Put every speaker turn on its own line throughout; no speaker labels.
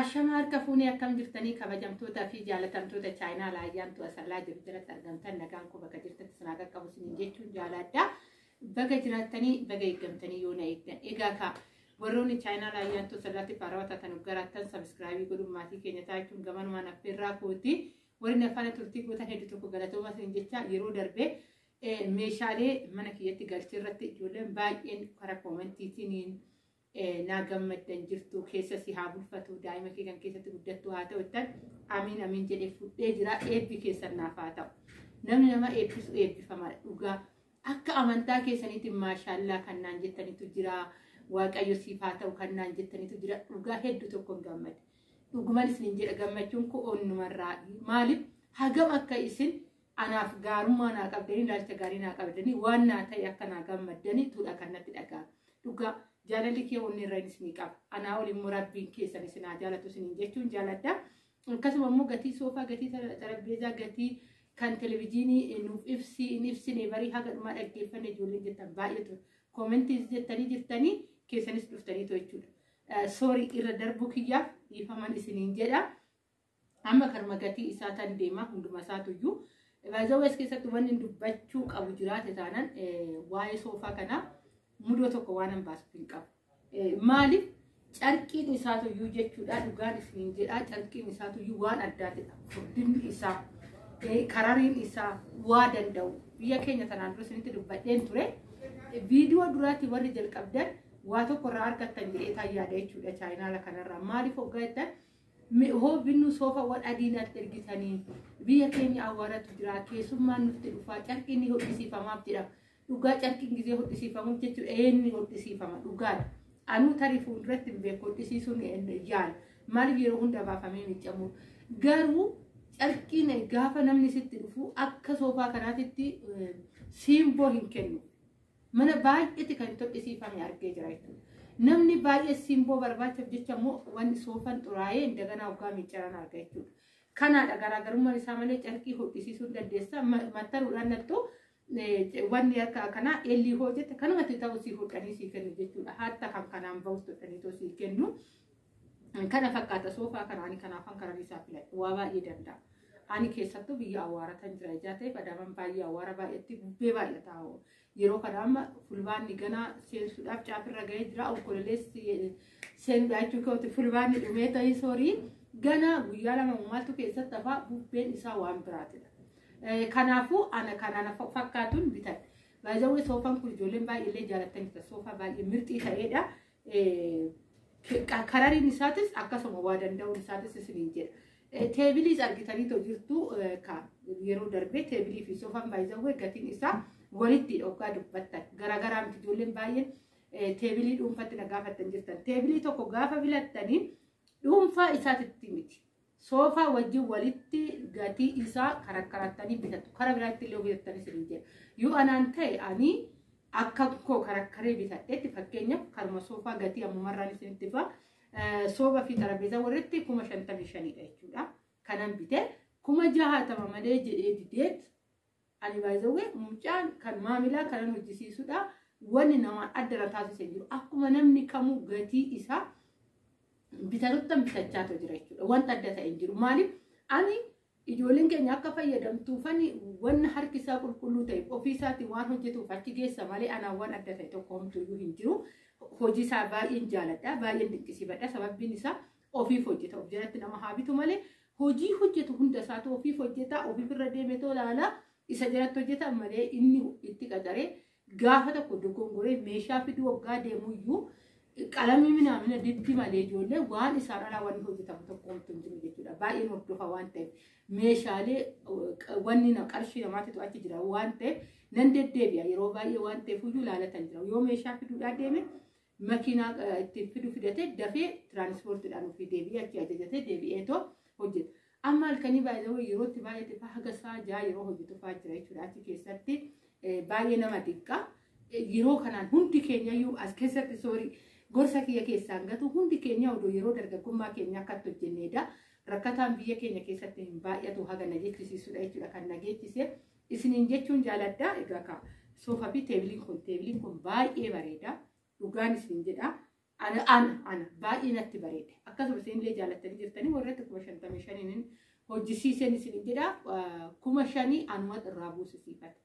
Ashama harka fuunee, akkam jirtanii, kabajamtootaa fi jaalatamtoota chaayinaa laayyaantu asallaa jiru jalatti argamtan? Nagaan koo bakka jirtatti sinaa qaqqabu isiniin jechuun jaaladha. Baga jiraattanii, baga eeggamtanii yoo na eegdan. Egaa kaa, warroonni chaayinaa laayyaantu asallaatti faarawaa taatan garaattan subscribe godhuun maatii keenya taachuun gamanumaan affeerraa kooti. Warri na faana turtii gootan hedduu tokko galatooma isin jecha. Yeroo darbee meeshaalee mana kiyyatti galchee irratti ijoolleen baay'een karaa commentiitiin naa gammaddan jirtu. Keessa si haa bulfatu, daa'ima kee kan keessatti guddattu haa ta'u jettan. Amiin amiin jedhee fudhee jira. Eebbi keessan naaf haa ta'u. Namni nama eebbisu eebbifamaadha dhugaa. Akka amantaa keessaniitiin maashaallaa kan naan jettanitu jira, Waaqayyo siif haa ta'u kan naan jettanitu jira. Dhugaa hedduu tokkoon gammade. Dhuguman isiniin jedha, gammachuun koo onnumarraa. Maaliif? Hagam akka isin anaaf gaarummaa naa qabdanii, ilaalcha gaarii naa qabdanii, waan naa ta'e akka naa gammaddanii tuudha kan natti dhaga'ame. Dhugaa jaalalli kee onni irra isinii qaba. Anaa ol immoo Rabbiin keessan isin haa jaalatu isiniin jechuun jaaladha. Akkasuma immoo gatii soofaa, gatii xarapheezaa, gatii kan televizyiinii nuuf ibsi, hin ibsine, barii haga dhumaa dhaggeeffanne ijoolleen jettan baay'eetu commentiis jettanii jirtanii, keessanis dhuftaniitu jechuudha. Sorry, irra darbuu kiyyaaf dhiifaman isiniin jedha. Amma kanuma gatii isaa tan deema hunduma isaatuyyuu. Baay'ee keessatti wanni dubbachuu qabu jiraate taanaan, waa'ee soofaa kanaa mudoo tokko waan hin baasuuf hin qabu. Maaliif? Carqiin isaatuyyuu jechuudha, dhugaan isiniin jedha, carqiin isaatuyyuu waan addaatidha. Furdinni isaa, karariin isaa waa danda'u. Biyya keenya tanaan dura isinitti dubbadheen ture. Viidiyoo duraatti warri jalqabdan waa tokko irraa argattan jedhee taan yaada jechuudha chaayinaala kanarraa. Maaliif hoggaa jettan, hoo binnu soofawwan adii natti ergitanii, biyya keenya awwaaratu jira, keessummaan nutti dhufaa, carqiin ni hodhisiifamaaf jedhama. Dhugaa carqiin gizee hodhisiifamuuf jechuudha, eenyu hodhisiifama dhugaadha. Anuu tarii fuulduratti hin beeku, hodhisiisuun yaala. Maaliif? Yeroo hunda baafamee miiccamu. Garuu carqiin gaafa namni sitti dhufu akka soofaa kanaatitti siimboo hin kennu. Mana baay'eetti kan itti hodhisiifame argee jira jechuudha. Namni baay'ee simboo barbaachaaf jecha immoo wanni soofan xuraa'ee indaganaa waggaa miiccaran arga jechuudha. Kanaadha garaagarummaan isaa malee carqii hodhisiisuu dandeessa. Mattaruudhaan nattu wanni akka kanaa eelii hoo jette kanumatti ta'u sii hodhanii sii kennu jechuudha. Hatta kan kanaan bahus hodhanii sii kennu. Kana fakkaata soofaa kana. Ani kanaafan karaa isaa filadhe, waa baay'ee danda'a. Ani keessattuu biyya awwaaratan jira ijaa ta'eef, Adaamaan baay'ee awwaara baay'eetti bubbee baay'ata. Yeroo kana amma fulbaanni ganaa seensuudhaaf caafirra gahee jira. Onkololeessi seenuudha jechuu kooti, fulbaanni dhumee ta'ii soorii ganaa guyyaa 2 maaltu keessatti hafaa, bubbeen isaa waan biraatidha. Kanaafuu ana kanaan fakkaatuun bitadhe. Baay'ee soofaan kun ijoolleen baay'ee jaalattanidha. Soofaa baay'ee mirxii ta'edha. Karariin isaatis akkasuma waa danda'uun isaatis isiniin jedha. Tableiis argitanii jirtu yeroo darbee. Tableii fi soofaan baay'ee gatiin isaa walitti dhoggaa dubbattan garaagaraa miti. Ijoolleen baay'een tableii dhuunfatti na gaafattan jirtan. Tableii tokko gaafa filattanii dhuunfaa isaatitti miti. Soofaa wajjin walitti gatii isaa karakkarattanii bitatu. Kara biraatti illee bitattanii isiniin jedha. Yoo anaan ta'e, ani akka koo karakkaree bitadhetti, fakkeenyaaf karuma soofaa gatii ammumarraan isinitti fa'a. Soofaa fi xarabeezaa walitti 55,000dha jechuudha. Kanan bite 60,000 malee jedhee dideet. Ani baay'ee mucaan kan maamilaa kanan hojjisiisudha. Wanni namaan adda na taasisee jiru, akkuma namni kamuu gatii isaa bitatuttan bitachaatu jira jechuudha. Wanta adda ta'e hin jiru. Maaliif? Ani ijoolleen keenya akka fayyadamtuufani wanna harki isaa qulqulluu ta'e ofii isaatiin waan hojjetuuf achi geessa malee anaan waan adda ta'e tokko homtuyyuu hin jiru. Hojii isaa baay'een jaaladha, baay'een dinqisiifadha. Sababbiin isaa ofiif hojjeta. Of jalatti nama haa bitu malee hojii hojjetu hunda isaatu ofiif hojjeta, ofiif irra deemee ilaala. Isa jalatti hojjeta malee inni itti qacaree gaafa tokko dogongoree meeshaa fiduu waggaa deemuyyuu qalamii minaamina dibbi malee ijoollee waan isaan alaa wanni hojjetamu tokko homtuu hin jiru jechuudha. Baay'een hordofa waan ta'eef, meeshaalee wanni qarshii namaatitu achi jira waan ta'eef nan deddeebi'a yeroo baay'ee waan ta'eef iyyuu ilaalatan jira. Yoo meeshaa fiduudhaan deeme, makiinaa ittiin fidu fidatee dafee tiraanispoortiidhaan ofii deebi'ee achi ajajatee deebi'eetoo hojjeta. Amma halkanii baay'ee yerootti baay'ate fa'aa haga sa'a 6 yeroo hojjetu fa'aa jira jechuudha achi keessatti, baay'ee nama xiqqaa. Yeroo kanaan hundi keenyayyuu as keessatti, sorry, gorsa kiyya keessaan gatu, hundi keenya odoo yeroo dargaggummaa keenya akkatti hojjenneedha. Rakkataan biyya keenya keessatti hin baay'atu haga na jechisiisudha jechuudha kan na geechise. Isiniin jechuun jaaladha. Egaa ka soofaa fi tableiin kun baay'ee bareeda. Dhugaan isin jedha. Ana ana ana baay'ee natti bareede. Akkasuma isinillee jaalattanii jirtanii warratti 55,000 hojjisiiseen isin jedha 5,000 anuma irraa buusisiifate.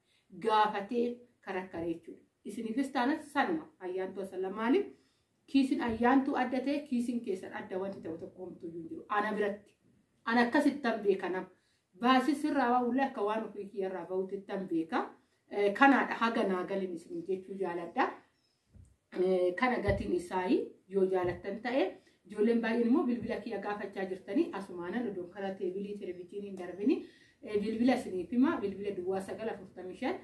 Gaafatee karakkaree jechuudha. Isiniifis taana sanuma Ayyaantuu Asallaa maaliif kiisin Ayyaantuu adda ta'e kiisin keessan adda wanti ta'u tokko homtuu hin jiru. Ana biratti. Ana akkasittan beeka nama. Baasii sirraa ba'ullee akka waan ofii kiyyarraa ba'utittan beeka. Kanaadha haga naa galin isin jechuu jaaladha. Kana gatiin isaa yoo jaalattan ta'e ijoolleen baay'een immoo bilbila kiyya gaafachaa jirtanii asumaanan odoon karaa teebilii televizyiinii hin darbini bilbila isiniif hima bilbila 09 45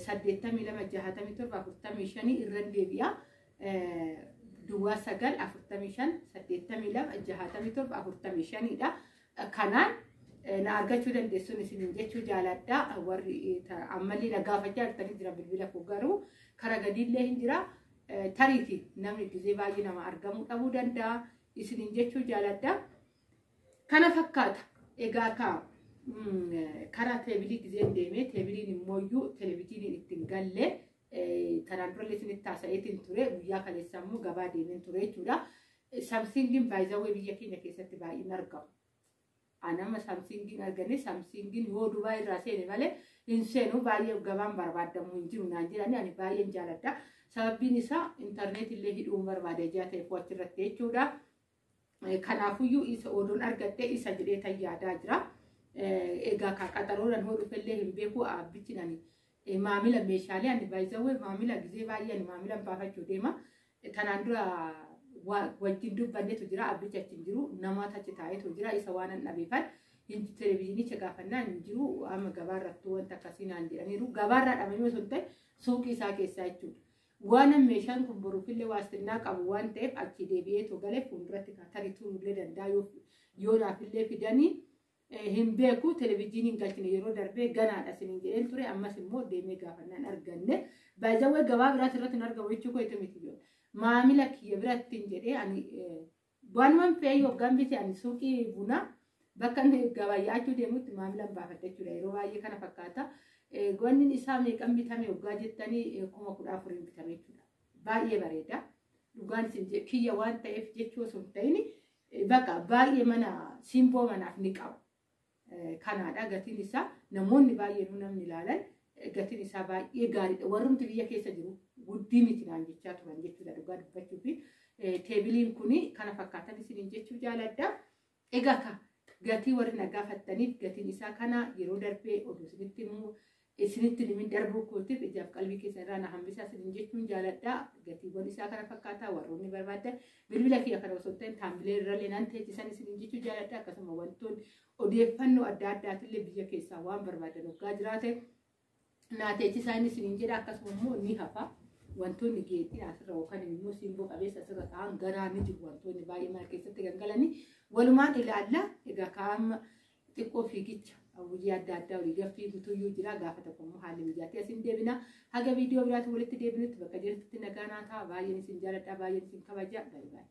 82 67 45 irran deebi'a. 09 45 82 67 45 dha. Kanaan na argachuu dandeessuun isiniin jechuu jaaladha. Warri ammallee na gaafachaa jirtanii jira bilbila koo garuu kara gadiillee hin jira. Tariiti namni gizee baay'ee nama argamuu dhabuu danda'a isiniin jechuu jaaladha. Kana fakkaata. Egaa ka karaa teebilii gizeen deemee teebiliin immooyyuu televizyiiniin ittiin galle kanaan durallee isinitti haasa'eetiin ture guyyaa kaleessa immoo gabaa deemeen ture jechuudha. Samsingiin baay'izawwee biyya keenya keessatti baay'een argamu. Anama Samsingiin arganii Samsingiin yoo Dubaay irraa seene malee hin seenu baay'ee gabaan barbaadamu hin jiru naan jedhani ani baay'een jaaladha. Sababbiin isaa intarneetii illee hidhuun barbaada ijaa ta'eef achirratti jechuudha. Kanaafuyyuu isa oduun argadhee isa jedhee tan yaadaa jira. Egaa ka qaxaroodhaan hoo dhufellee hin beeku abbichi ani maamila meeshaalee ani baay'izawwee maamila gizee baay'ee ani maamila baafachuu deema. Tanaan dura wajjin dubbannetu jira abbichi achi hin jiru namaatu achi taa'etu jira isa waan an dhabeefan televizyiinicha gaafannaan hin jiru amma gabaarrattuu wanta akkasii naan jedhaniiru gabaarraa dhabamee osoo hin ta'e suuqii isaa keessaa jechuudha. Waan meeshaan kun boruufillee waastinnaa qabu waan ta'eef achi deebi'eetu galee fuulduratti tarii turuullee danda'a yoo naafillee fidanii hin beeku televizyiiniin galchine yeroo darbee ganaadha isiniin jedheen ture ammas immoo deemee gaafannaan arganne baay'ee gabaa biraas irratti hin argamu jechuu koo miti yoo maamila kiyya biratti hin jedhee ani waanuman fe'ee yookaan bite ani suuqii bunaa bakka inni gabaayyaachuu deemutti maamila baafadha jechuudha yeroo baay'ee kana fakkaata. Wanni isaa meeqan bitame waggaa jettanii 14,000 bitame jechuudha. Baay'ee bareeda. Dhugaan isin kiyya waan ta'eef jechuu osoo hin ta'in bakka baay'ee mana simboo manaaf ni qaba. Kanaadha gatiin isaa namoonni baay'een namni ilaalan gatiin isaa baay'ee gaariidha. Warrumti biyya keessa jiru guddii miti naan jechaa turan jechuudha dhugaa dubbachuu fi teebiliin kuni kana fakkaatan isiniin jechuu jaaladha. Egaa ka gatii warri na gaafattaniif gatiin isaa kana yeroo darbee oduu isinitti himuu isinitti himin darbuu kootiif ijaaf qalbii keessa irraa na hambisaa isiniin jechuun jaaladha. Gatiiwwan isaa kana fakkaataa warroonni barbaadan bilbila kiyya kana osoo hin ta'in taambilee irrallee nan teechisan isiniin jechuu jaaladha. Akkasuma wantoonni odeeffannoo adda addaatillee biyya keessaa waan barbaadan hoggaa jiraate naa teechisaa inni isiniin jedha. Akkasuma immoo ni hafa. Wantoonni geexii asirra yookaan immoo simboo qabeessa asirra ta'an ganaa ni jiru wantoonni baay'ee mana keessatti gangalanii walumaan ilaalla. Egaa kaa'ama xiqqoo fiigicha hojii adda addaa olii gaffii guutuyyuu jira gaafa tokko immoo haalli mijaatee asin deebina haga viidiyoo biraatti walitti deebinutti bakka jirtutti nagaa naa ta'a baay'een isin jaaladha baay'een isin kabaja baay'ee baay'ee.